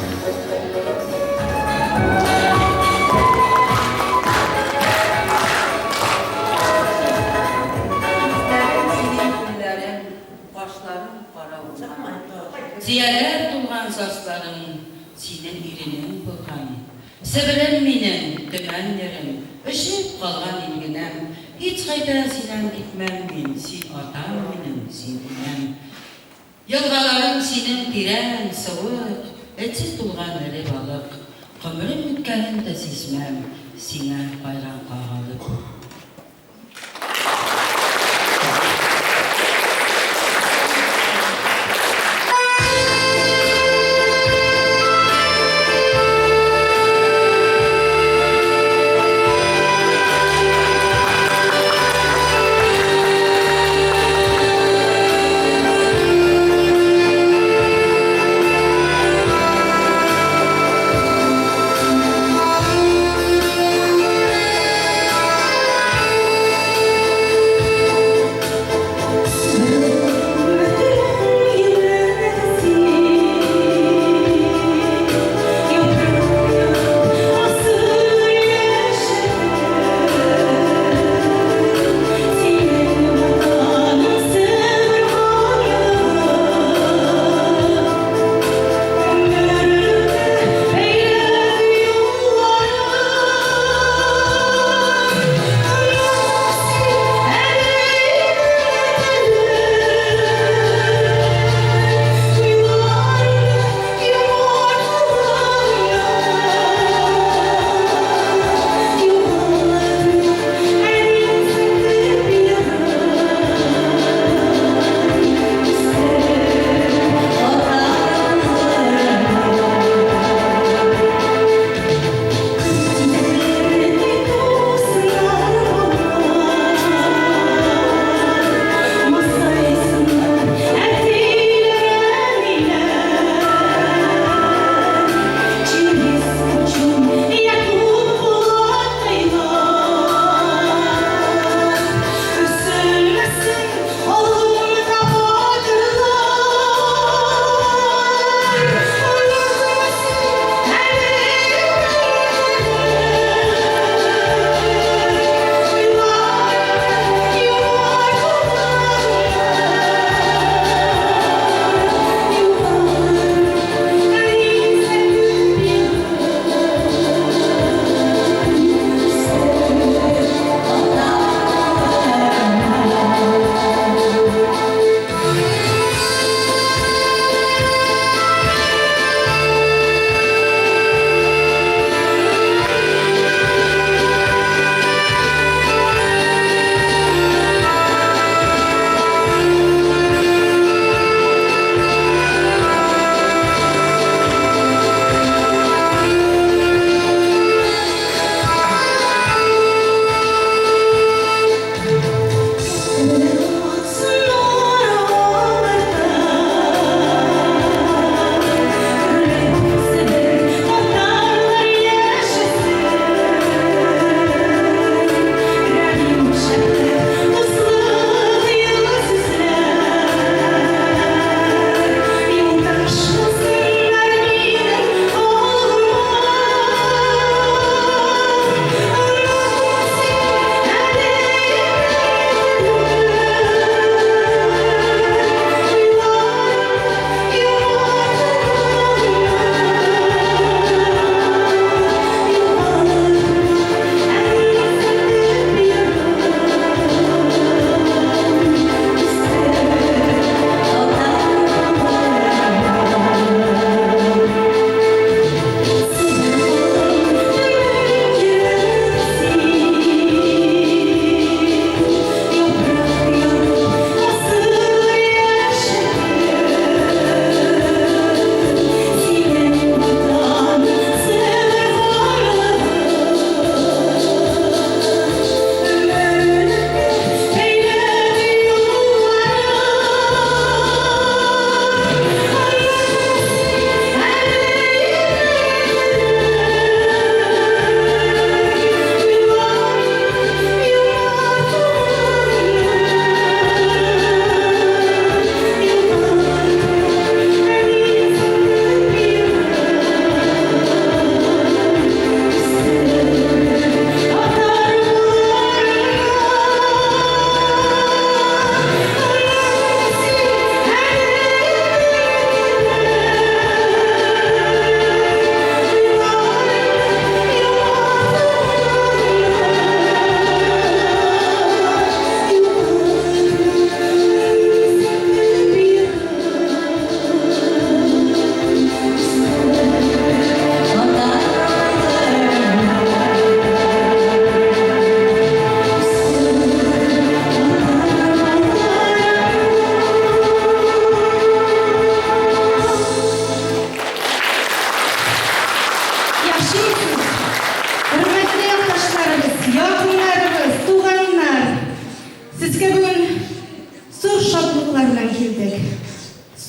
Күзләрең синең күлләрең, кашларың кара урман. Зияләр тулган сасларың, синең иренең булган. Себерем минем, Төмән ерем, өшеп калган илгенәм, һичкайда синән китмәм мин, син атам минем, син инәм. Елгаларың синең тирән, суык, эче тулган эре балык. Гомерем үткәнен дә сизмәм, сиңа хайран калып.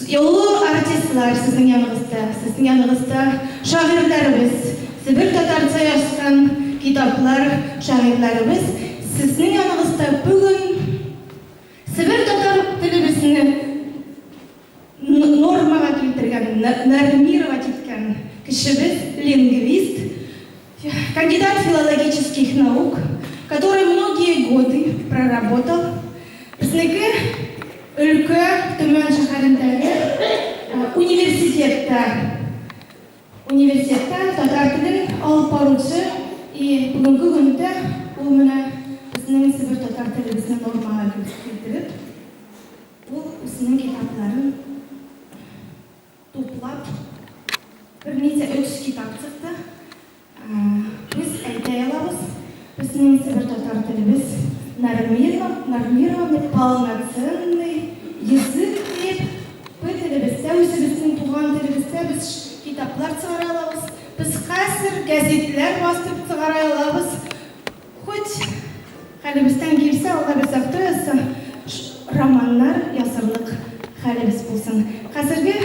Олы артистлар сезнең яныгызда, сезнең яныгызда шагыйрьләребез, Себер татарча язган китаплар шагыйрьләребез сезнең яныгызда бүген Себер татар телебезне нормага килтергән, нормировать иткән кешебез, лингвист, кандидат филологических наук, который многие годы проработал, безнеке өлкә Төмән шәһәрендәге университетта, университетта татар телен алып баручы и бүгенге көндә ул менә безнең себер татар телебезне нормага килтереп, ул үзенең китапларын туплап, берничә өч китап чыкты. Без әйтә алабыз, безнең себер татар телебез нормированный, полноценный язык диеп, бу телебездә, үзебезнең туган телебездә без китаплар чыгара алабыз, без хәзер гәзитләр бастырып чыгара алабыз. Хоть хәлебездән килсә, Алла безгә язса, романнар язырлык хәлебез булсын. Хәзерге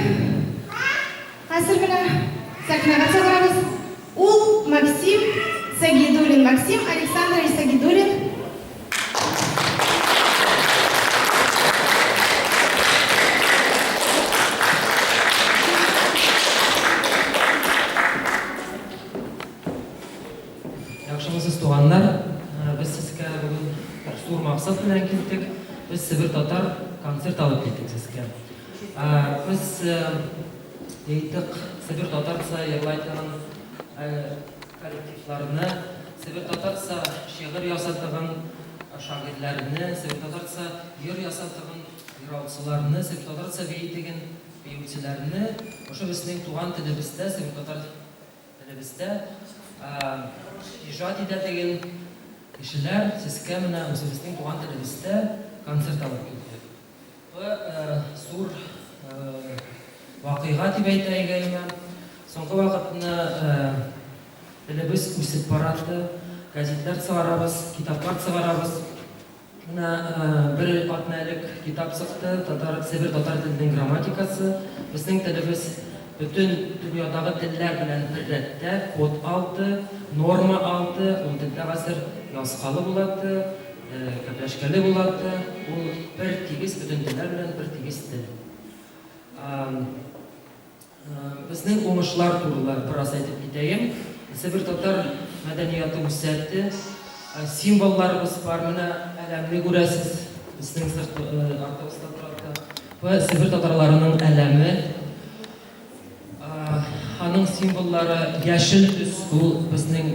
хәзер менә сәхнәгә чыгарабыз. Ул Максим Сагидуллин, Максим Александрович Сагидуллин. Яхшымысыз, туганнар? Без сезгә бүген бер зур максат белән килдек. Без Себер татар концерт алып килдек сезгә. Без әйттек Себер татарча йырлай торган коллективларны, Себер татарча шигырь яза торган шагыйрьләрне, Себер татарча йыр яза торган йыраучыларны, Себер татарча бии дигән биючеләрне, ошо безнең туган телебездә Себер татар телебездә иҗат итә дигән кешеләр сезгә менә үзебезнең туган телебездә концерт алып килдек. Бу зур вакыйга дип әйтә идем. Соңгы вакытны телебез үсеп барады, газетлар чыгарабыз, китаплар чыгарабыз. Менә бер атна элек китап чыкты, татар, Себер татар теленең грамматикасы. Безнең телебез бөтен дөньядагы телләр белән бер рәттә код алды, норма алды, ул телдә хәзер язкалы булады, кәпләшкәле булады. Ул бер тигез бөтен телләр белән бер тигез тел. Безнең уңышлар турында бераз әйтеп китәем. Себер татар мәдәнияты үсәтте. Символларыбыз бар. Менә әләмне күрәсез. Безнең сырт артыбызда торады. Бу Себер татарларының әләме. Аның символлары яшел төс, ул безнең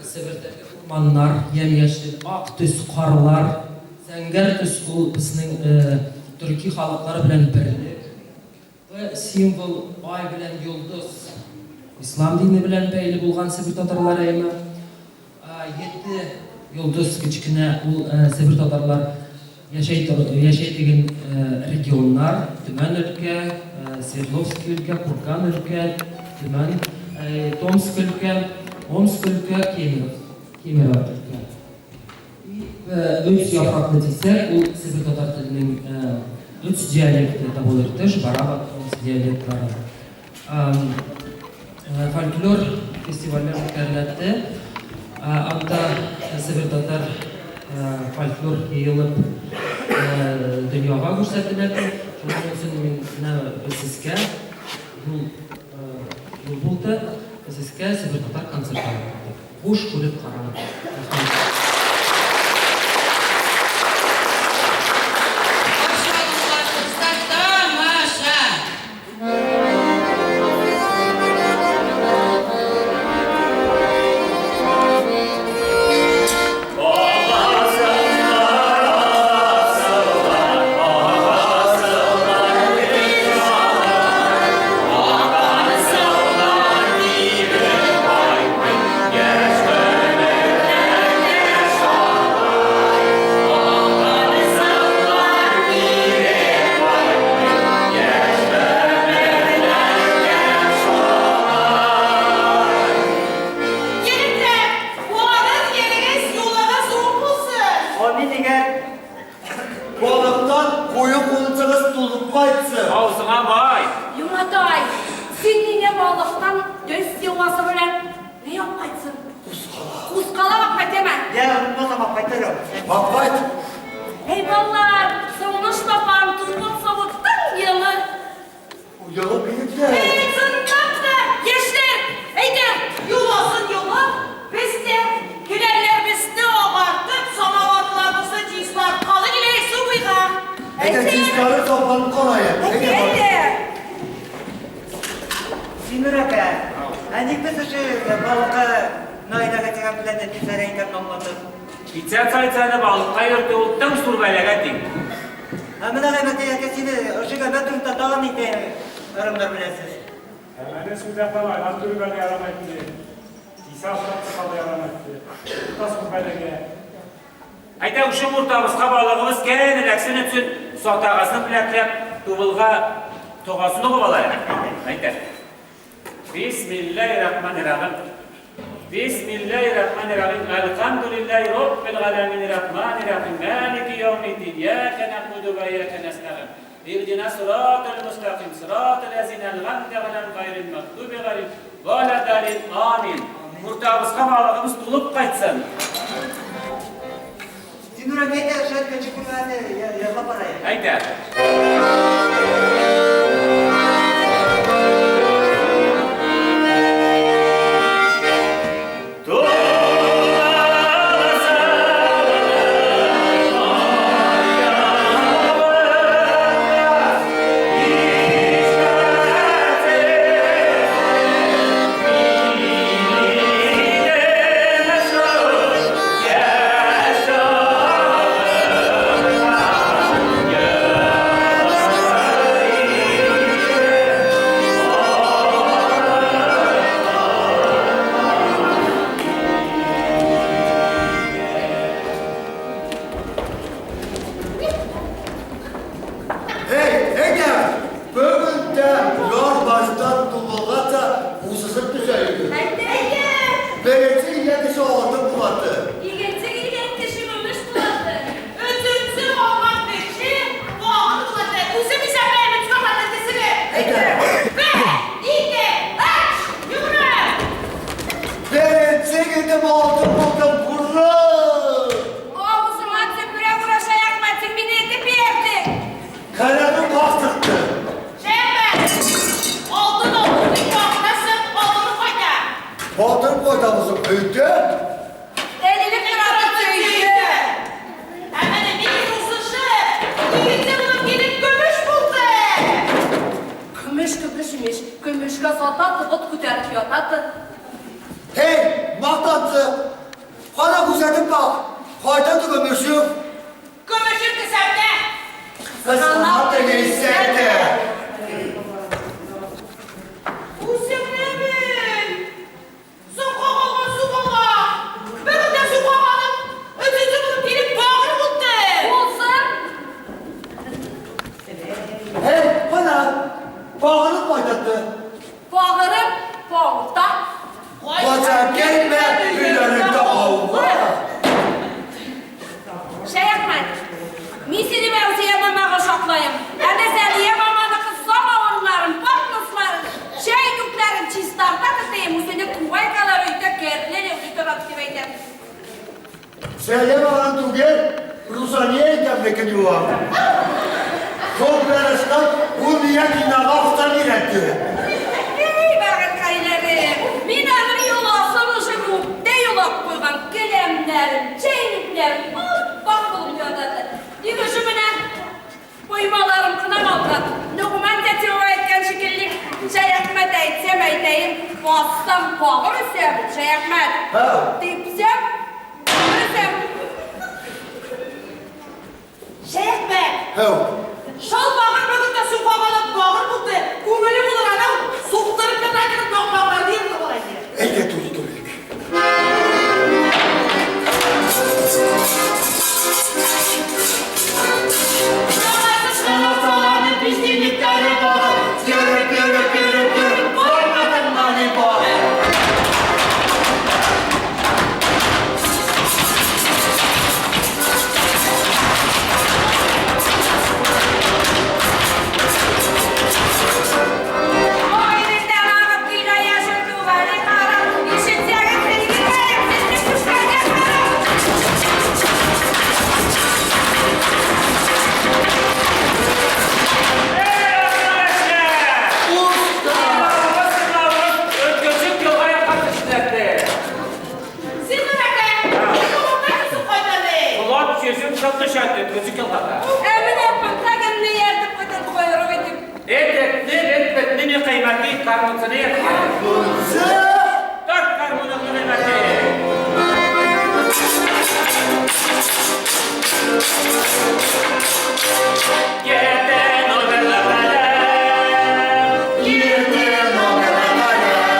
Себердәге урманнар, ямь-яшел, ак төс, карлар, зәңгәр төс, ул безнең төрки халыклар белән берлек. Бу символ ай белән йолдыз, ислам дине белән бәйле булган себер татарлары әйме. Ете йолдыз кечкенә, ул себер татарлар яшәй яшәй дигән регионнар, Төмән өлкә, Свердловский өлкә, Курган өлкә, Төмән, Томск өлкә, Омск өлкә, Кемеров, Кемерово өлкә. И өч яфраклы дисәк, ул себер татар теленең өч диалекты, Тобол-Иртыш, Бараба, Томск диалектлары. Фольклор фестивальләр үткәреләде. Анда себер татар фольклор йыелып дөньяга күрсәтеләде. Шуның өчен мин менә сезгә юл юл булды. Сезгә себер татар концерты алып килдек. Хуш күреп карагыз. Рәхмәт. Каршы алуларыгызда тамаша! балыктан төс елгасы белән ни апкайтсын? Кузгала. Кузгала апкайтема. Я, онытмасам апкайтырым. Апкайт. Эй, балалар, соңлыш тапам, тузган савыттың елы. Елы минеке. Эй, чынлап та, яшьләр, әйдә, Юласын юлап, без дә келәмнәребезне агартып, самавырларыбызны чистарткалы киләйек су буйга. Әйдә, чистарып сапланып калаек. Әйдә, Әйдә. Тимур әкә, ә ник без шушы балыкка Наиләгә дигән белән Нәфисә әйткәнне аңлатып? Китсә цайцаны балыкка йөртү ул тың зур бәлагә тиң. Ә менә Гайбәт әкә, сине шушы гамәл турында тагын нинди ырымнар беләсез? Әмәне сүздә калайлар түргән ярам әйтте. Кисә атлап чыкалды ярам әйтте. Тотас бу бәлагә. Әйдә, ушым уртабызга балыгыбыз кән эләксен өчен сатагасын бүләкләп, тубылга тогасын угып алайык. Әйдә. Бисмиллаһир-рахманир-рахим. Бисмиллаһир-рахманир-рахим. Әлхәмдүлиллаһи раббил галәмин рахманир-рахим. Малики яумиддин. Ияка нәгъбуду ва ияка нәстәгыйн. Иһдина сиратал мустаким. Сиратал лазина ән'амта галәйһим гайрил мәгъдуби галәйһим валадаллин. Амин. Уртабызга балыгыбыз тулып кайтсын. Тимур әкә, әйдә, шәт көнче күрмәне язлап барайык. Әйдә. Эй, әйдә, бүген дә яр баштан тубылгача узышып төшә иде. Әйдә, әйдә. Беренче килгән кеше алтын булаты. Икенче килгән кеше көмеш булаты. Өченче алган кеше багыр булады. Үзем исәпләймен, сәгать тезелеп. Әйдә. Бер, ике, өч, йөгерә. Беренче килдем алтын булдым, ура! Авызыма төкерә күрә Шәяхмәт, син мине этеп бирдең. Каләмем бастыртты. Шәяхмәт, алтын алтын дип вакытасың, алтыны кайта. Батырып кайтабыз өйдә. Әлелек торады өйдә. Ә менә мин узышы, икенче булып килеп көмеш булды. Көмеш көмеш имеш. Көмешкә сата, бот күтәреп ятаты. Эй, мактанчы! Кара күзәтеп бак. Кайда көмешем? Көмешем кесәмдә. Кысылма теләсә дә. Үзеңне бел. Суга калган суга. Бер дә суга калып, өченче булып килеп багыр булды. Булсын. Эй, кара! Багырып кайтты. Багырып, балта. Кача килмә, өйләреңдә ауга. Шәяхмәт, мин сине Мәүзия мамага шаклаем. Әнә Зәлия маманыкы самавырларын, патносларын, чәйнүкләрен чистарта тотыйм, үзенең кувайкалары өйдә керле утырат дип әйтәм. Зәлия маманы түгел, Русания әйтәмнекен юа. Шул белән эшләп, ул миңа кинога акча бирәтте. Эй, бәгырькәйләрем, мин аның йоласын уже күптә йолап куйган келәмнәрен, чәйнекләрен ап-ак булып ятады. Тик ушы менә коймаларым гына калган. Ногман тәтева әйткән шикелле, Шәяхмәт әйтсәм әйтәем, бассам багыр үсәм, Шәяхмәт. Һә. Типсәм, үсәм. Шәяхмәт, Һәү. шал багыр бүген дә суга калып багыр булды. Күңеле булыр аның, суктырып кына кереп багырлар дип була иде. Әйдә туй туйык. Yürü, yürü, yürü, yürü. Koymadın mani boy. Ой, Карпунцы. Тарт гармуныңны, Гыймәти. Ете номерлы каләм. Ете номерлы каләм.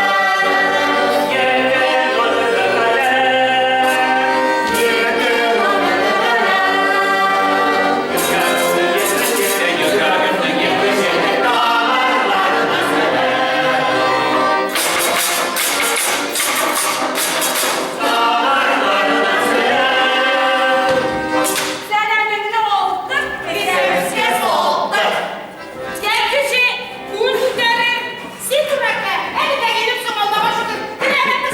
Ете номерлы каләм. Ете номерлы каләм. Сәламеңне алдык, бирәбезгә салдык. Йә кеше кул күтәрер. Син түрәкә, әле дә килепсең, Аллага шөкер. Теләгеңне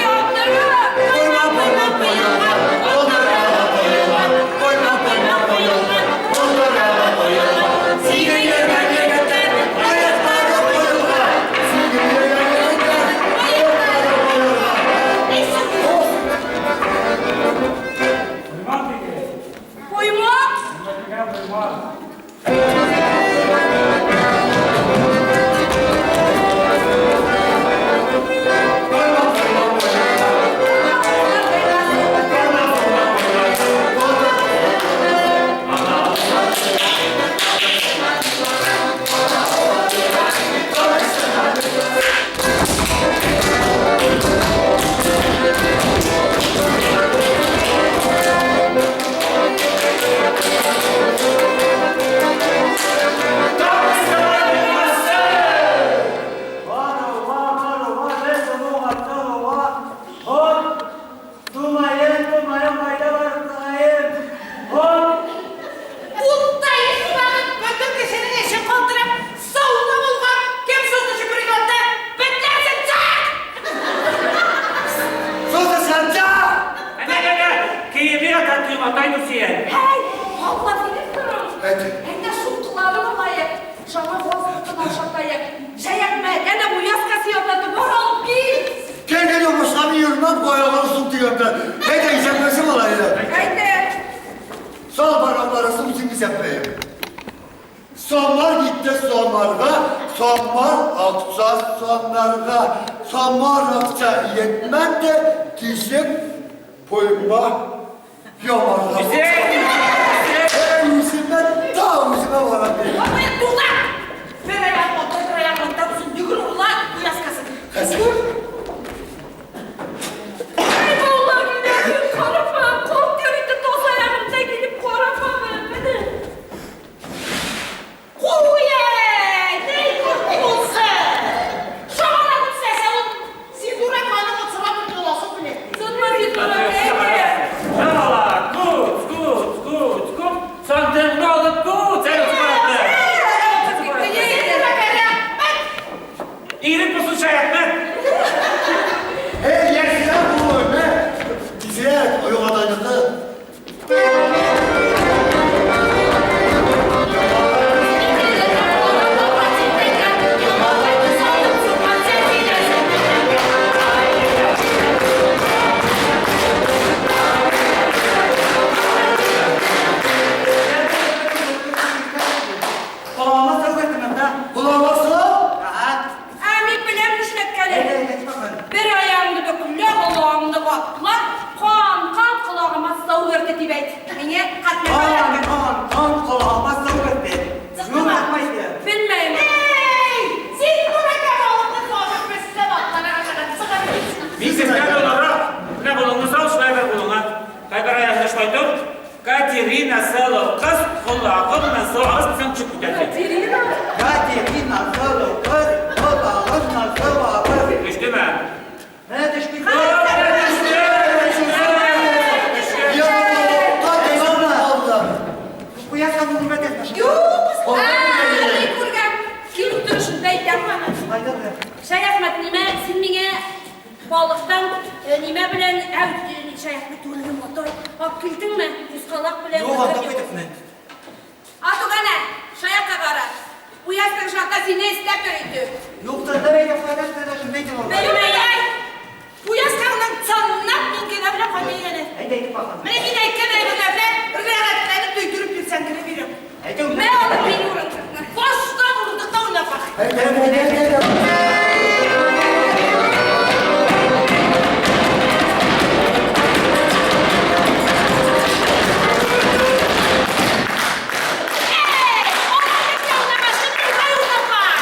Koyma koyma koyma. Doldurma koyma. Koyma koyma koyma. Doldurma koyma. Seni yemen yemekler. Ayakları koyma. Seni yemen yemekler. Ayakları koyma. Коймак диде. Коймак? Дигән коймак. Koyma koyma koyma. Koyma koyma koyma. Утта ешмагын бөтен кешенең эшен калдырып, сауна булган кем сузды шүпергәндә, бетләрсен чак! Sus sen Әнә, әнә, киеме ята туйматай Нурсия. Һәй, Алла биреп торам. Әйт. Әйдә шул кыларын алайык. Шаңа вазыктын ашатайык. Шәяхмәт, әнә бу яскасы ятады, бар алып кил. Gel gel yokmuşlarını yürümem koyalım su diyorlar. Ne de işletmesi olaydı. Әйдә. Sol parmaklara su için sepmeyim. Sonlar gitti sonlarga, sonlar akça sonlarga, sonlar akça yetmedi dişim poyma yamarga. Güzel, güzel. Ey yüzüme ta yüzüme varabilir. Абый, тукта! Бер аягың алда, бер аягың артта булсын, йөгер урла бу яскасын. Хәзер. Әй, балалар, мине карапа, корт йөрите тоз аягымда килеп карапа, менә. Куй, ни күп булсын! Шамана күрсәсә ул, син дурак аның отсыра бер буласы белә. Сынма син дурак, әйдә. Шамала, куц, куц, куц, куц. Сандыңны алып куц, әле барады. Син дурак, рәхмәт! Ирек булсын, Шәяхмәт. Катерина сылу кыз, колагыннан су агыз дисәң төшеп китәсең. Катерина? Катерина сылу кыз, колагыннан су агыз. Төштеме? Менә төште. Я, Катерина алды. Куясың күрмәдеңме? Юк, мин күргән. Килеп торышын әйтәм аны. Кайда? Шәяхмәт, нимә, син миңа балыктан нимә белән әү Шәяхмәт түгел, мотой. Алып килдеңме? Кузгалак белән. Юк, анда кайтыпмын. Атугана, Шаякка кара. Уяздың жақта сине истәп йөрите. Юк, да әйтә куясың, да шунда әйтеп алды. Белмәй. Уязкаңның цаннап мин генә белән кайтып әнә. Әйдә әйтеп бакын. Менә мин әйткән әйберләрне рәхәтләнеп төйдереп бирсәң генә бирәм. Әйтә Мә аны мин урындыкны. Башта урындыкта уйнап бак. Әйдә, әйдә, әйдә. Эй, урындыкта уйнама, шундый уйнап бак.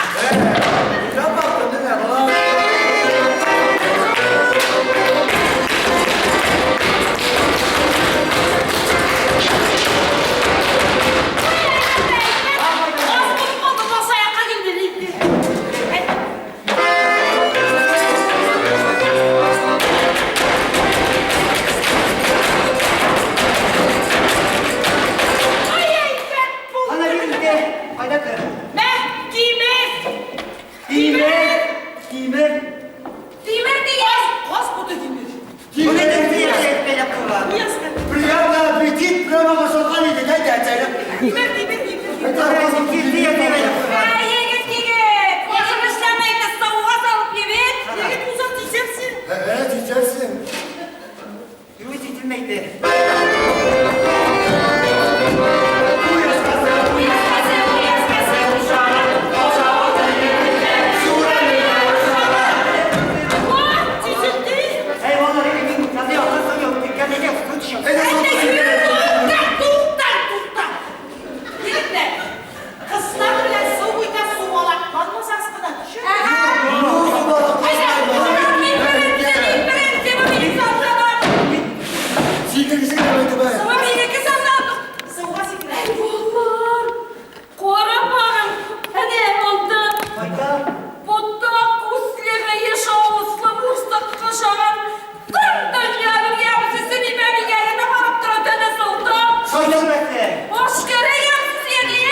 Я бактым, değil mi? Ulan. Аз булып калды, баш аякка килде инде. Ай, әйбәт булды. Ана бирде. Кайда тор? Мә, тимер. Тимер, тимер. Тимер дигән. Каз буты тимер. Бу не тимер бәйләп куйган. Уязка. Приятно аппетит, прямо башалган иде, әйдә, әйдә. Тимер, тимер, тимер. Тимер бәйләп куйган. Әй, егет, егет. Башын эшләмәй, сауга салып егет. Егет узат исәпсең. Evet, içersin. Юк, ителмәйде. Тизелде. Әй, валлаһи, мин надо акыл юк, диккән әйдә, көт шул. Әйдә, Тукта, тукта, тукта. Егетләр, кызлар белән су буйда сумалакланмасагыз гына төшә. Мин беренче, мин беренче, бу минем саусалам. Сикергесе килмәде бе. Бу минеке саусалам. Суга сикерә. Әй, балалар. Кара багым. Әнә монда. Кайда? Ботак үслеге еш авызлы бурсык кышаган. Тын дөньяның ямсысы нимә мигәренә барып тора тәне солтан. Кайда бәсе? Башкара ямсыз яне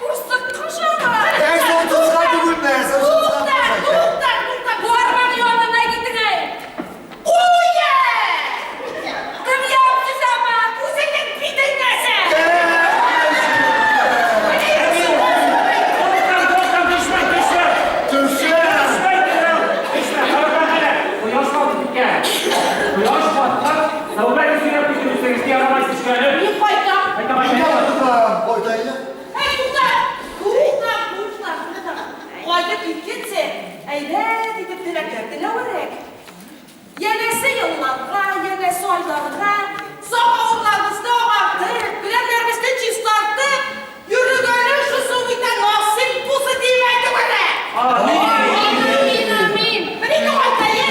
бурсык кышаган. Әй, солтанга түгелме? Тукта, тукта, тукта. Барман янына китең. Куя! Кем ямсыз ама? Үзеңнең битең нәрсә? Токтан, токтан, төшмә, төшмә. Төшә. Төшмә, төшмә. Карап әле. Кояш батып киткән. Кояш баткан. Сәүбәк сөйләп китеп үстегезгә ярамай төшкәне. Мин кайтам. Кайта, кайта. Кайтайы. Әй, тукта! Тукта, тукта, тукта. Кайтып киткәнсә, әйбәт итеп теләкләр теләвәрәк. Янәсе елларга, янәсе айларга, самавырларыбызны агартып, келәмнәребезне чистартып, йөрегәне шу су битә насыйп булсын дип әйтү генә. Амин. Амин, амин. Менә инде кайтайын.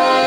Ай,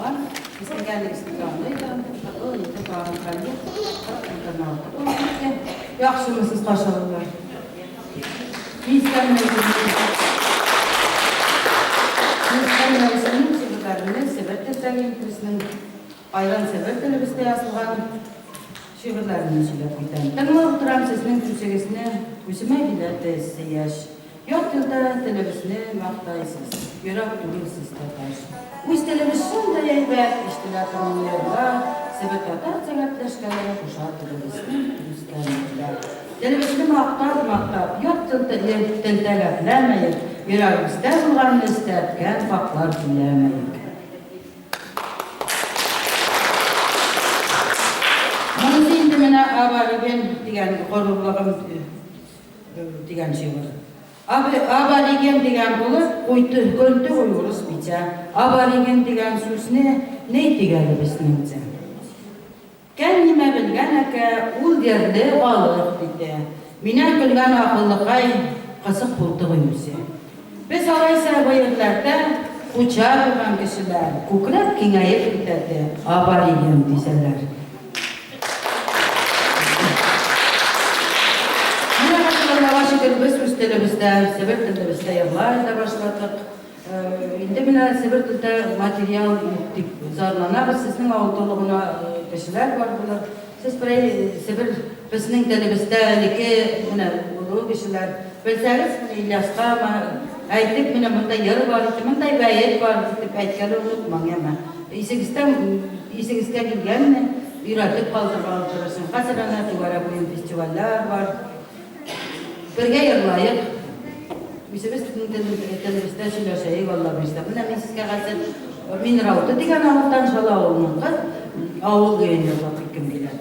язылган. Исенгәнегезне аңлый да, инде тагын хәл юк. 40 булып киткән. Яхшымысыз, Ташалылар? Мин сезгә үземнең шигырьләремне Себер телдәге инкрисның айран Себер телебездә язылган шигырьләремне сөйләп китәм. Тыңлап утырам сезнең сүзегезне, күземә килә эссе яшь. Ят телдә телебезне мактайсыз, йөрәк түгел сездә таш. Үз телебез шундый әйбәт, ишетелә торган җырлар, Себер татарча гәпләшкәндә куша телебезне үскәннәр. Телебезне мактап, мактап, ят телдә гәпләмәек, йөрәгебездә булганны өстәткән хаклар сөйләмәек. Монысы инде менә абориген дигән горурлыгым дигән шигырь. Абориген дигән булып, куйты, көлде уй урыс бичә. Абориген дигән сүзне ни дигәне безнеңчә? Кем нимә белгән әкә, ул ерле халык дите. Минән көлгән акыллыкай кызык булды гой үзе. Без алайса бу ерләрдә хуҗа булган кешеләр, күкрәк киңәеп китәде, абориген дисәләр. Менә хәзер Аллага шөкер, без үз телебездә, себер телебездә җырлай да башладык. Инде менә себер телдә материал юк дип зарланабыз. Сезнең авыл тулы гына кешеләр бар булыр. Сез берәй себер безнең телебездә элекке менә олы кешеләр. Белсәгез, менә Ильяска әйтеп, менә монда йыр бар иде, монда бәет бар дип әйткәне онытмаң, яме. Исегездән исегезгә килгәнне өйрәтеп калдырырга тырышың. Хәзер әнә түгәрәк уен фестивальләр бар. Бергә йырлаек. Үзебез телебездә сөйләшәек, Алла боерса. Менә мин сезгә хәзер мин Рауты дигән авылдан, Шала авылыныкы, авыл көен йырлап киткем килә.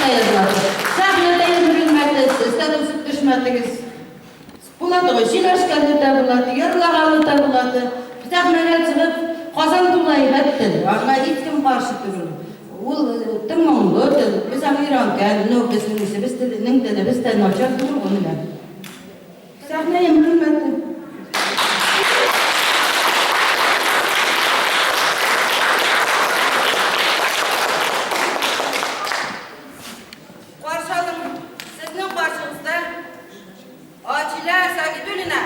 да язылады. Сәхнә дә җимерелмәде, сез дә үсеп төшмәдегез. Булады ғой, сөйләшкәне дә булады, йырлаганы да булады. Сәхнәгә чыгып, Казан тулы әйбәт тел, аңа һичкем каршы түгел. Ул тын моңлы тел, без аңа өйрәнгән, но безнең үзебез теленең телебез дә начар түгел гомумән. Сәхнә җимерелмәде. Каршы алың, сезнең каршыгызда Адилә Загидуллина.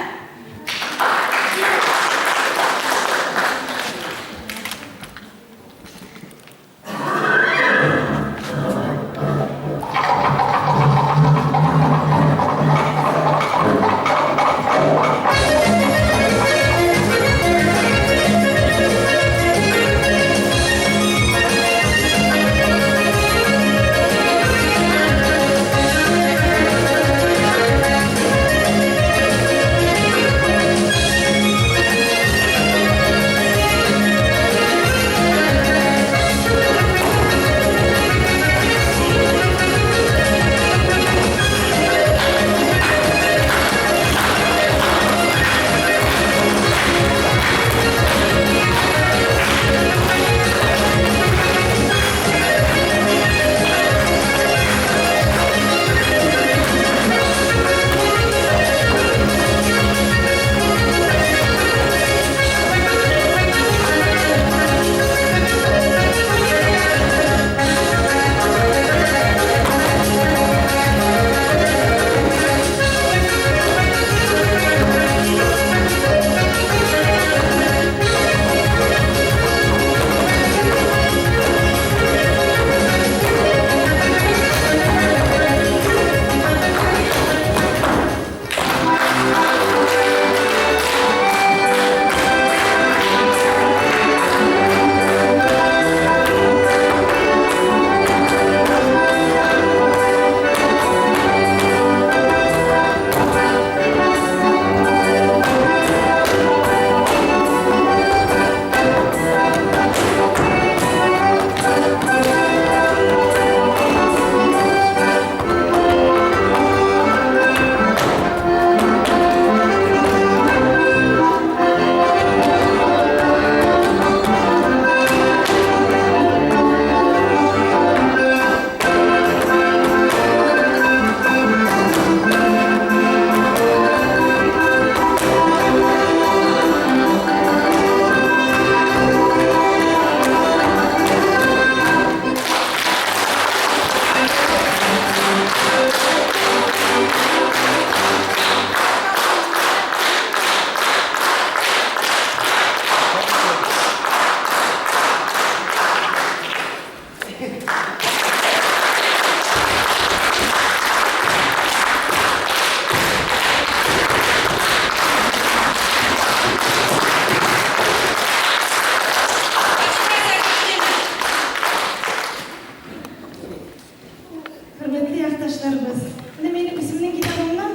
Хөрмәтле якташларыбыз, менә минем үземнең китабымнан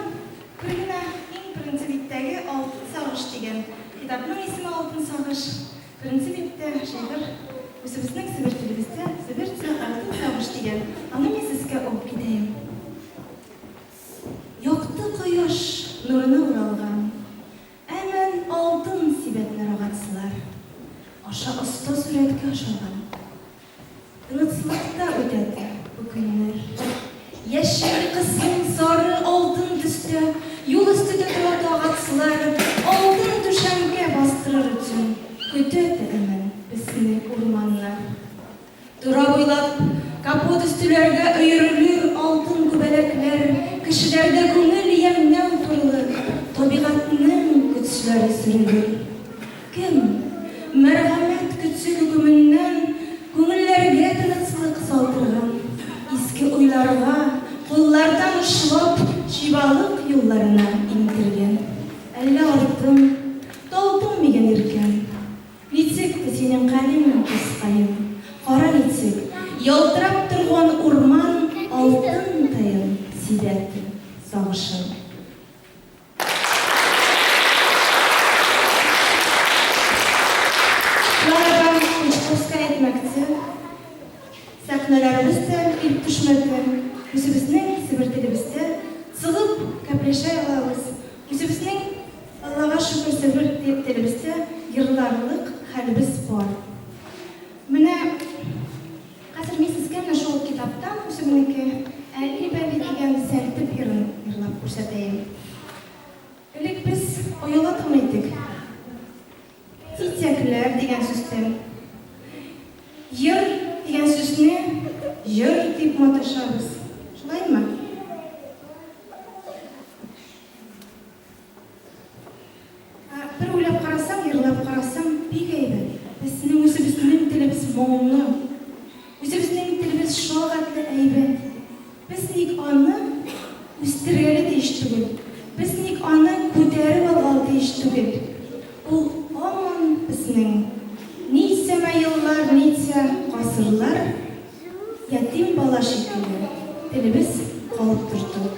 бер генә иң беренче биттәге Алтын сагыш дигән китапның исеме Алтын сагыш. Беренче биттә шигырь үзебезнең себер телебездә себерчә Алтын сагыш дигән. Аны мин сезгә алып китәем. Якты кояш нурына уралган, әмән алтын сибәтләр агацлар аша оста сурәткә ошаган. Тынычлыкта үтәде бу көннәр. Яшел кызыл сары алтын төстә юл өстендә тора агацлар, алтын түшәмгә бастырыр өчен көтә әмән безне урманнар. Тора буйлап капот өстеләргә өерелер алтын күбәләкләр, кешеләрдә күңел ямьнәү турылы, табигатьнең көчләре сөрелер. Кем мәрхәмәт көче хөкеменнән күңелләргә тынычлык салдырган, иске уйларга куллардан ушлап, чибалык юлларына иңдергән. Әллә артым, талдым мигән иркәм? Ничек тә синең калемең, кызкаем? Кара ничек, ялтырап торган урман алтын таен сибәте сагышын. Клара Кучковская әйтмәкче, сәхнәләребез дә килеп төшмәде. Сөйләшә алабыз. Үзебезнең, Аллага шөкер, себер телебездә йырларлык хәлебез бар. Менә хәзер мин сезгә менә шул китаптан үземнеке Әлли-бәлли дигән сәлтеп йырын йырлап күрсәтәем. Элек без ояла торган идек. Титәкләр дигән сүздән. Йыр дигән сүзне җыр дип маташабыз. Шулаймы? Ә бер уйлап карасаң, йырлап карасаң, бик әйбәт. Безнең үзебезнең телебез моңлы. Үзебезнең телебез шулхәтле әйбәт. Без ник аны үстерергә тиеш түгел? Без ник аны күтәреп алырга тиеш түгел? Ул һаман безнең. Ничәмә еллар, ничә гасырлар ятим бала шикелле телебез калып торды.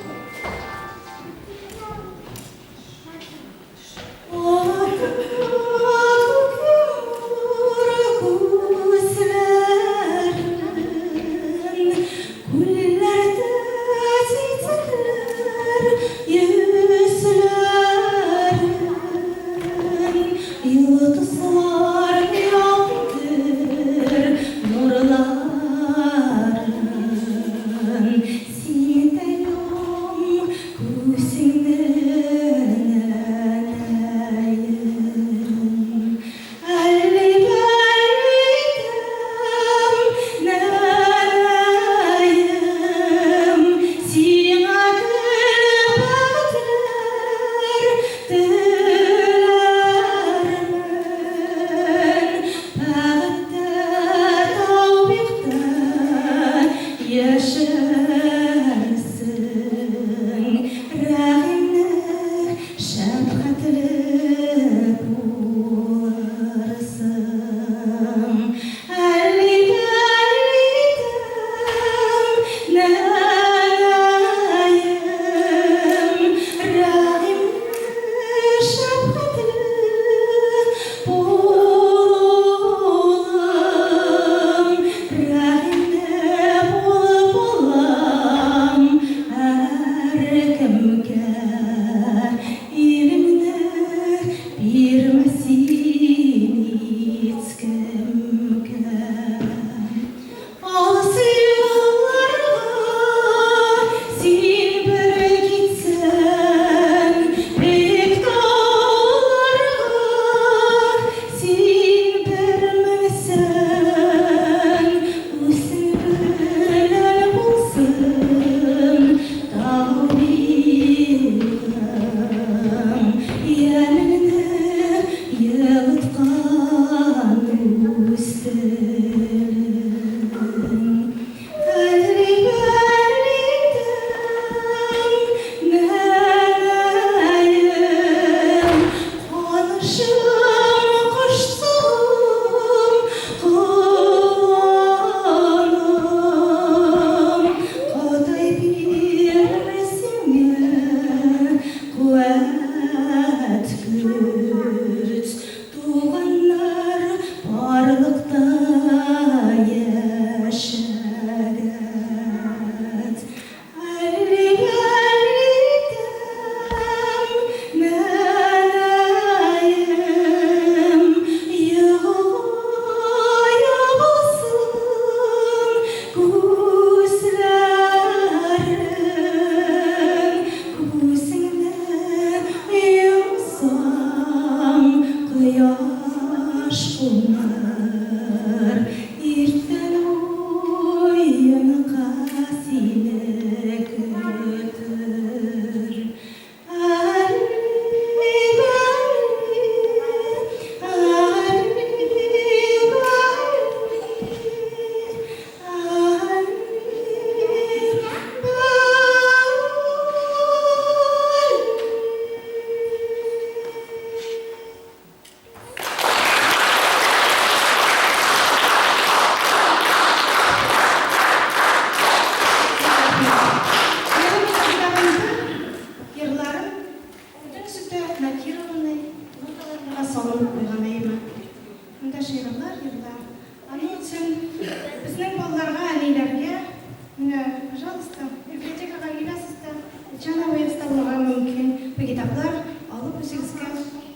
китаплар алып үзегезгә,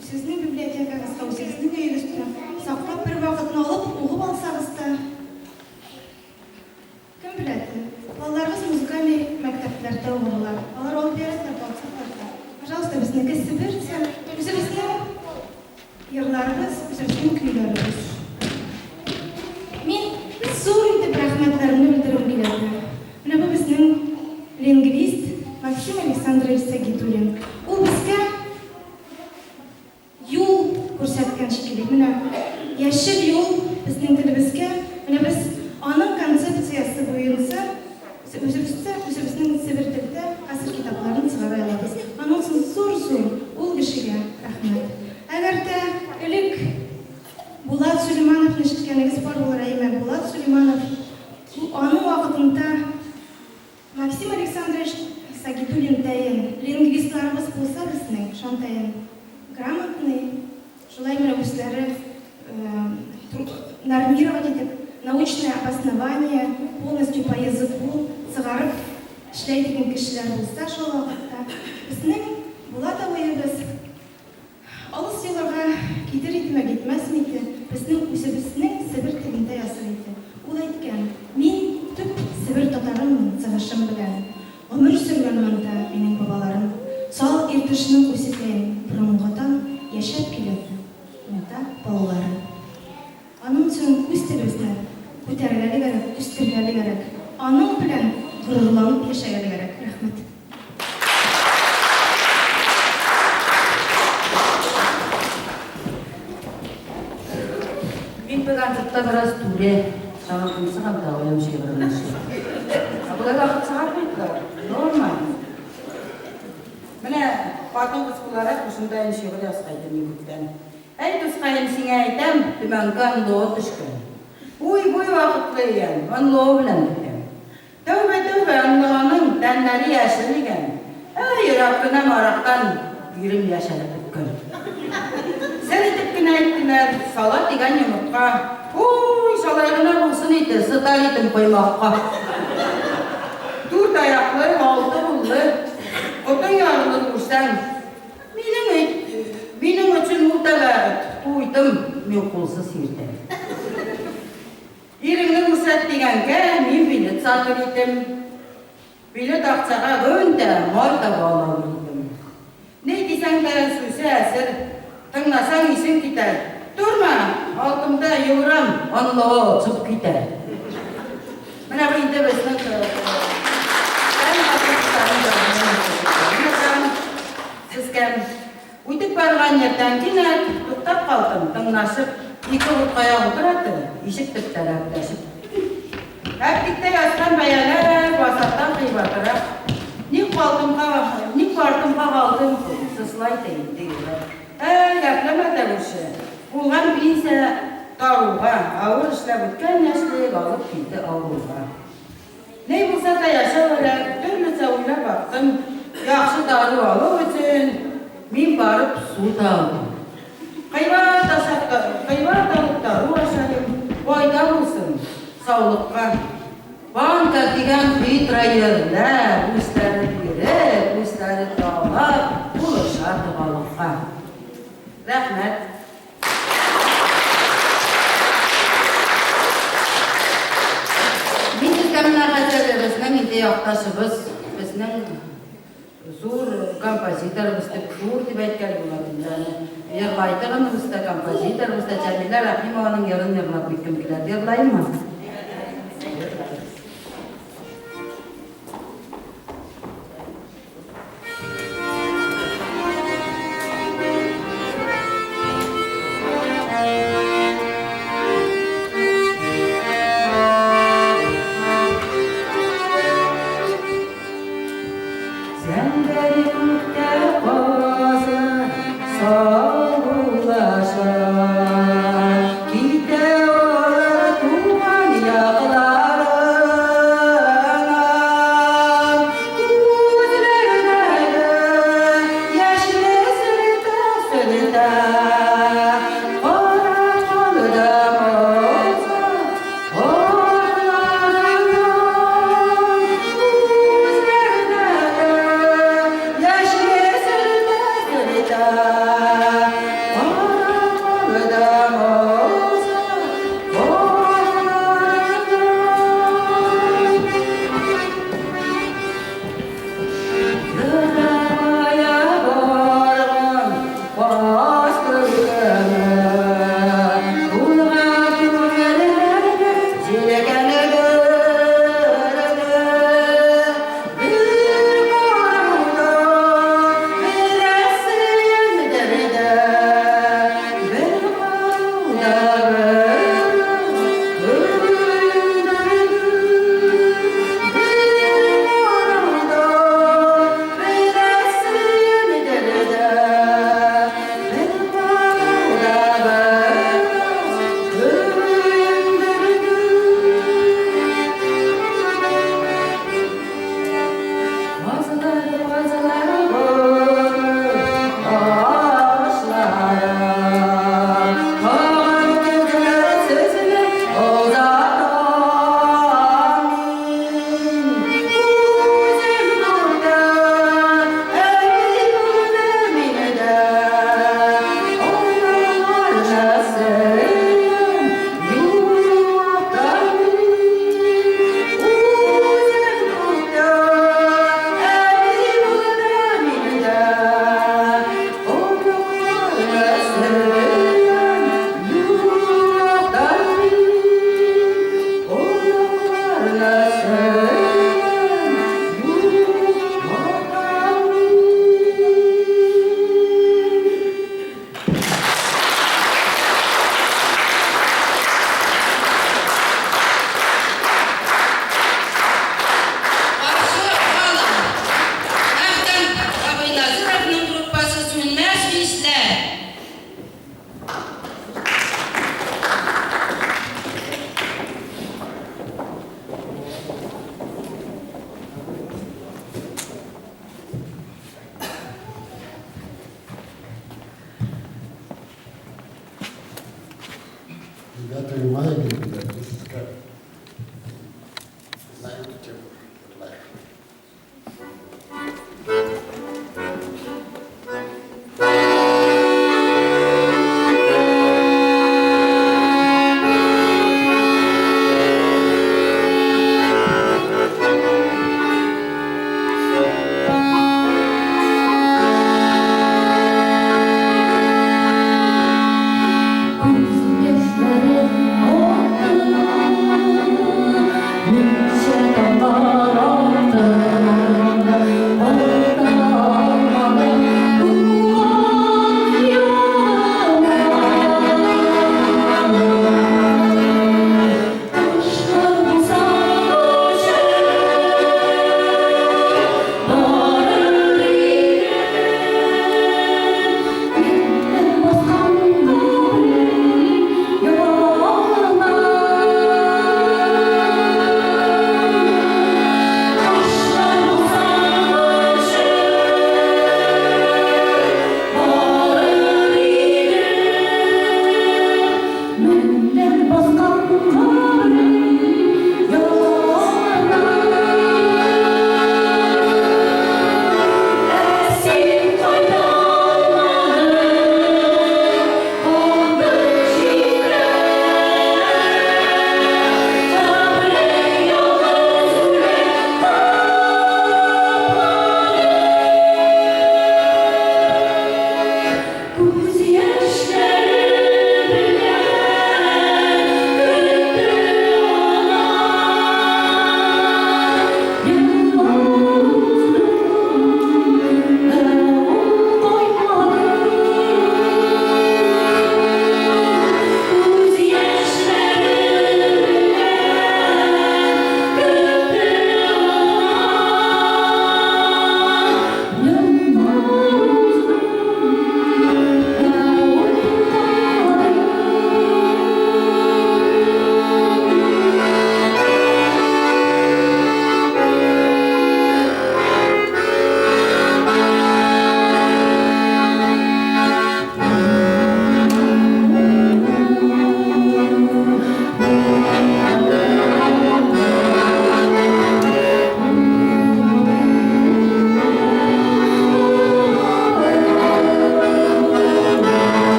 үзегезнең библиотекагызга, үзегезнең өегездә саклап бер вакытны алып угып алсагыз та, кем белә, балаларыгыз музыкальный мәктәпләрдә укырлар, алар алып бирәләр, алсаклар да. Пожалуйста, безнеке себерчә, үзебезнең йырларыбыз, үзебезнең көйләребез. Мин зур итеп рәхмәтләремне белдерүем килә. Менә бу безнең лингвист Максим Александрович Сагитуллин. Ул безгә юл күрсәткән шикелле. Менә яшел юл безнең телебезгә. Менә без аның концепциясе буенча үзебездә, үзебезнең себер телдә хәзер китапларын чыгара алабыз. Аның өчен зур-зур ул кешегә рәхмәт. Әгәр дә элек Булат Сулеймановны ишеткәнегез бар булыр, әйме? Булат Сулейманов аның вакытында Максим Александрович Сагитуллин тәен лингвистларыбыз булса безнең, шантаен грамотный, шулай менә үзләре нормировать итеп, научное обоснование полностью по языку чыгарып эшләй дигән кешеләр булса шул вакытта, безнең Булат абыебыз алыс юлларга китер идеме, китмәсме иде, безнең үзебезнең себер телендә языр иде. Ул әйткән, мин төп себер татарыммын чыгышым белән. Гомер сөргән монда минем бабаларым. Сал Иртышның үсекәен борынгыдан яшәп килә монда балалары. Аның өчен үз телебезне күтәрергә дә кәрәк, үстерергә дә кәрәк. Аның белән горурланып яшәргә дә кәрәк. Рәхмәт. Мин бу концертта бераз түрә, чагылдым сыгам да уям шигырен эшли. Ә болай вакыт чыгармыйдылар. Нормально. Менә хатын-кыз буларак шушында шигырь язгайдым мин күптән. Әй, дускаем, сиңа әйтәм, Төмәнгә НЛО төшкән. Уй-буй вакытлы икән, НЛО белән китәм. Тәүбә, тәүбә, НЛОның тәннәре яшел икән. Әй, Раббынам арактан ирем яшәреп беткән. Сер итеп кенә әйттеләр, сала дигән йомырка. Уй, шалай гына булсын иде, сытар идем коймакка. Дүрт аяклы, алты куллы, котың ярылыр күрсәң. Минем минем өчен ул да бәхет, туйдым мин кулсыз ирдән. Иреңне күрсәт дигәнгә, мин билет сатыр идем. Билет акчага көн дә май таба алыр идем. Ни дисәң дә, сүзе әзер, тыңласаң исең китәр. Торма, алдымда йөгерәм, онлоо очып китәр. Менә бу инде безнең Сез кем? Үтеп барган ердән кинәт туктап калдым, тыңлашып, ике уткая утыраты, ишек төптә гәпләшеп. Әптиктә язган бәяләр базардан кыйбатрак. Ник калдымга, ник артымга калдым, сызлайды инде йөрәк. Әй, гәпләмә дә күрше. Булган пенсия таруга, авыр эшләп үткән яшьлек алып килде авыруга. Ни булса да яшәү әле, төрлечә уйлап бактым. Яхшы дару алу өчен мин барып су да алдым. Кыйбат ашап, кыйбат алып дару ашадым, файда булсын саулыкка. Банка дигән хитроерләр, үзләре биреп, үзләре талап, булыша догалыкка. Рәхмәт. Мин сезгә менә хәзер безнең инде якташыбыз, безнең зур композиторыбыз дип, зур дип әйткән була инде аны. Йырлайтыгыныбыз да, композиторыбыз да Җәмилә Рәхимованың йырын йырлап киткем килә. Йырлаймы? Зәңгәр күктә казы саубуллаша, Китә алар туган.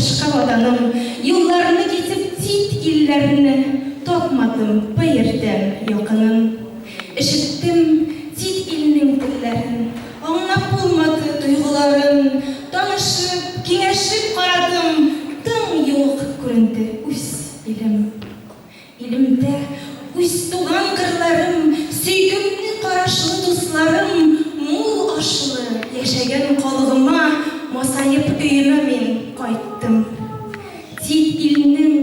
Башка ватаным. Юлларны кисеп чит илләрне, Тапмадым быердән якынын. Ишеттем чит илнең телләрен, Аңлап булмады тойгыларын. Танышып, киңәшеп карадым, Тың юк күренде үз илем. Илемдә үз туган кырларым, Сөйкемле карашлы дусларым, Мул ашлы яшәгән калыгыма Масаеп өемә мин кайттым. Чит илнең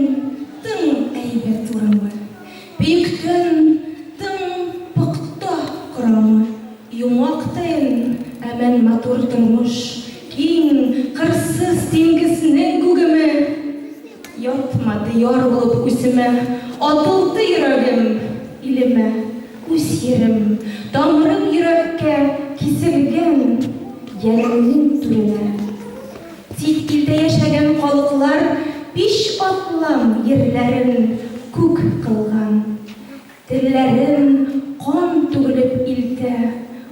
тың әйбәт урамы, Бөектән тың пөхтә корамы, Йомак тын, әмән матур тормыш, Киң, кырсыз диңгезнең күгеме. Ятмады яр булып үземә, Атылды йөрәгем илемә. Үз йирем, тамырым йөрәккә Киселгән йәнемнең түренә. Чит илдә яшәгән халыклар Биш атлам йирләрен күк кылган. Телләрен кан түгелеп илтә,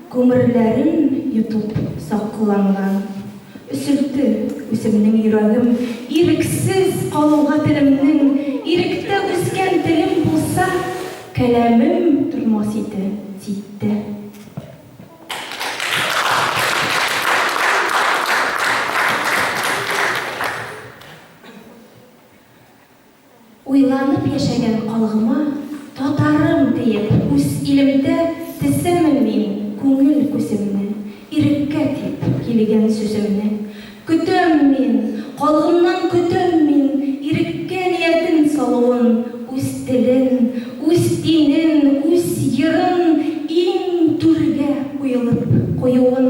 Гомерләрен йотып сакланган. Өселте үземнең йөрәгем, Ирексез калуга телемнең, Иректә үскән телем булса, Каләмем тормас иде читтә. Уйланып яшәгән калгыма, Татарым диеп, үз илемдә Тесәмен мин күңел күземне, Иреккә дип килгән сүземне. Көтәм мин, калгымнан көтәм мин Иреккә ниятен салуын, Үз телен, үз динен, үз йырын Иң түргә куелып куюын.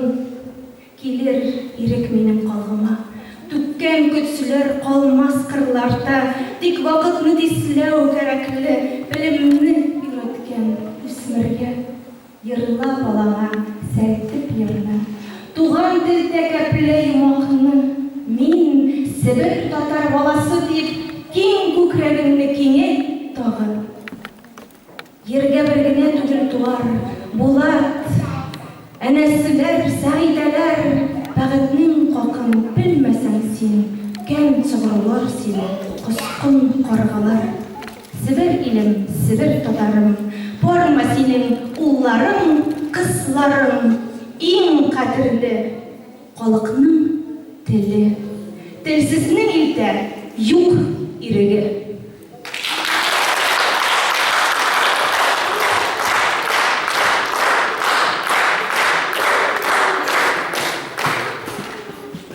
Килер ирек минем калгыма. Түккән көтсүләр калмас кырларда, Тик вакытны тизләү кәрәкле, Белемне өйрәткән үсмергә. Йырла балаңа сәлтеп йырны, Туган телдә кәпле йомакны. Мин, себер татар баласы дип, Киң күкрәгеңне киңәйт тагы. Ергә бер генә түгел туар, Булат, Әнәселәр, Сәгыйдәләр, Бәхетнең хакын белмәсәң син, Кәм чыгырлар сине коскын каргалар. Себер илем, Себер татарым, Бармы синең улларың, кызларың, Иң кадерле халыкның теле. Телсезнең илдә юк иреге.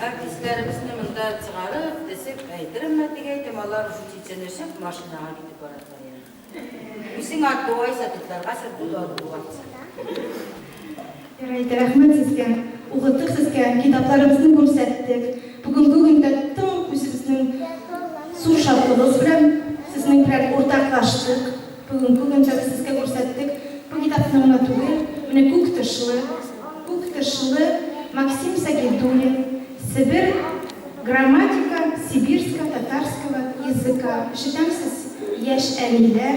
Артистларыбызны монда чыгарып, тезеп әйтеремме дип әйтем, алар уже чеченешеп машинага китеп баралар инде. Үзең артуайса тотларга сез буду отбываться. Ярай, рәхмәт сезгә. Укыттык сезгә, китапларыбызны күрсәттек. Бүгенге көндә тың үзебезнең зур шатлыгыбыз белән сезнең белән уртаклаштык. Бүгенге көндә без сезгә күрсәттек. Бу китапны гына түгел, менә күк тышлы, күк тышлы Максим Сагидуллин, Себер грамматика сибирско-татарского языка. Ишетәмсез, яшь әниләр,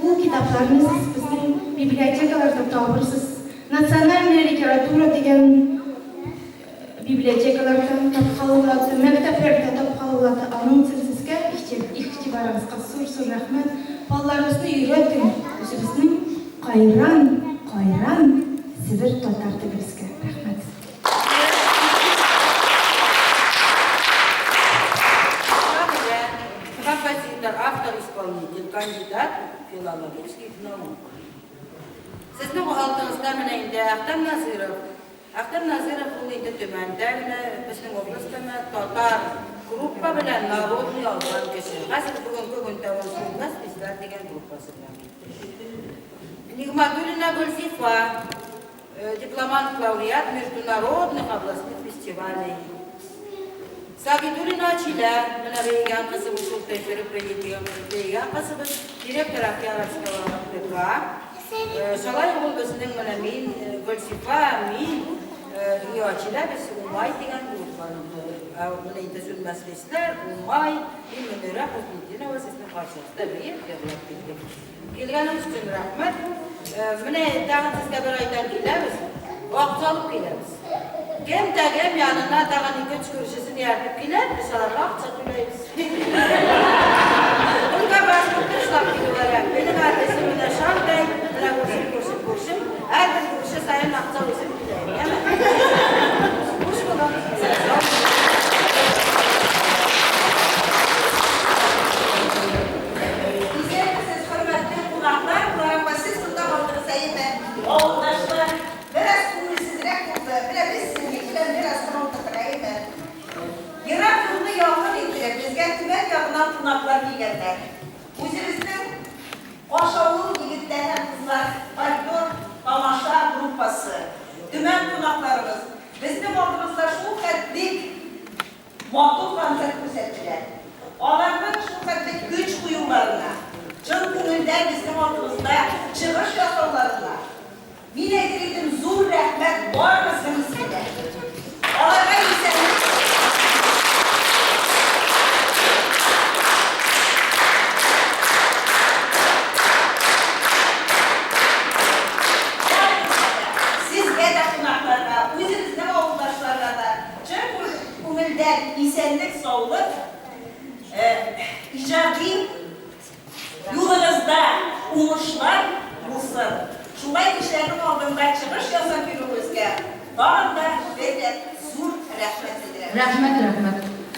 ул китапларны сез безнең библиотекаларда табырсыз. Национальная литература дигән библиотекаларда тапкалулады, мәктәпләрдә тапкалулады. Аның өчен сезгә игътибарыгызга зур-зур рәхмәт. Балаларыбызны өйрәтең үзебезнең кайран, кайран себер татар телебезгә. Рәхмәт. Шагыйрә, композитор, автор-исполнитель, кандидат филологических наук. Сезнең алдыгызда менә инде Әхтәм Назыров. Әхтәм Назыров ул инде Төмәндә генә, безнең областьта гына татар группа белән народный алган кеше. Хәзер бүгенге көндә ул Сүнмәс хисләр дигән группасы белән. Нигматуллина Гөлзифа, дипломант лауреат международных областных фестивалей. Сагидуллина Ачилә, менә бәйгән кызыбыз, шул тәҗрибә бәйгән кызыбыз, директор Акъяровского ДК. Шалай ул безнең менә мин, Гөлзифа, мин, Ачилә без Умай дигән группаның. Менә инде Сүнмәс хисләр, Умай, мин Мөнирә Хөснетдинова сезнең каршыгызда биеп җырлап килдек. Килгәнегез өчен рәхмәт. Менә тагын сезгә бер айдан киләбез. Акча алып киләбез. Кем дә кем янына тагын ике-өч күршесен ияртеп килә, без аларга акча түләйбез. Ульга башкорт эшләп килүләре. Минем адресым менә шундый, менә күршем, күршем, күршем. Һәрбер күрше саен акча үзем түләйм, яме? Хуш булыгыз, исән-сау. Исәнмесез, хөрмәтле кунаклар, Клара апа, сез монда калдыгыз, әйеме? Авылдашлар, бераз күңелсезрәк булды. Менә без сезнең белән бераз гына утырдык, әйеме? Ерак юлны якын иттереп, безгә Төмән ягыннан кунаклар килгәннәр. Үзебезнең Кашавыл егетләр һәм кызлар фольклор тамаша группасы, Төмән кунакларыбыз безнең алдыбызда шул хәтлек матур концерт күрсәттеләр. Аларның шул хәтле көч куюларына, чын күңелдән безнең алдыбызда чыгыш ясауларына, мин әйтер идем, зур рәхмәт барыгызның исеменә. Аларга исәнлек. Барыгызга да, сезгә дә кунакларга, үзебезнең авылдашларга да чын күңелдән исәнлек-саулык, иҗади юлыгызда уңышлар булсын. Шулай кешеләрнең алдында чыгыш ясап йөрүегезгә тагын да бер рәт зур рәхмәт белдерәбез. Рәхмәт, рәхмәт.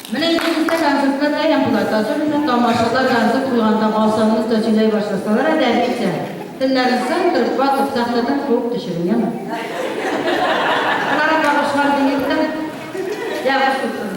Менә инде бездә концертлар каян була? Особенно тамашалар концерт куйганда алсаңыз да сөйләй башласалар әдәбичә, телләрен сындырып, ватып, сәхнәдән куып төшерим, яме? Клара апага шар диеп тә, ягы сукыр.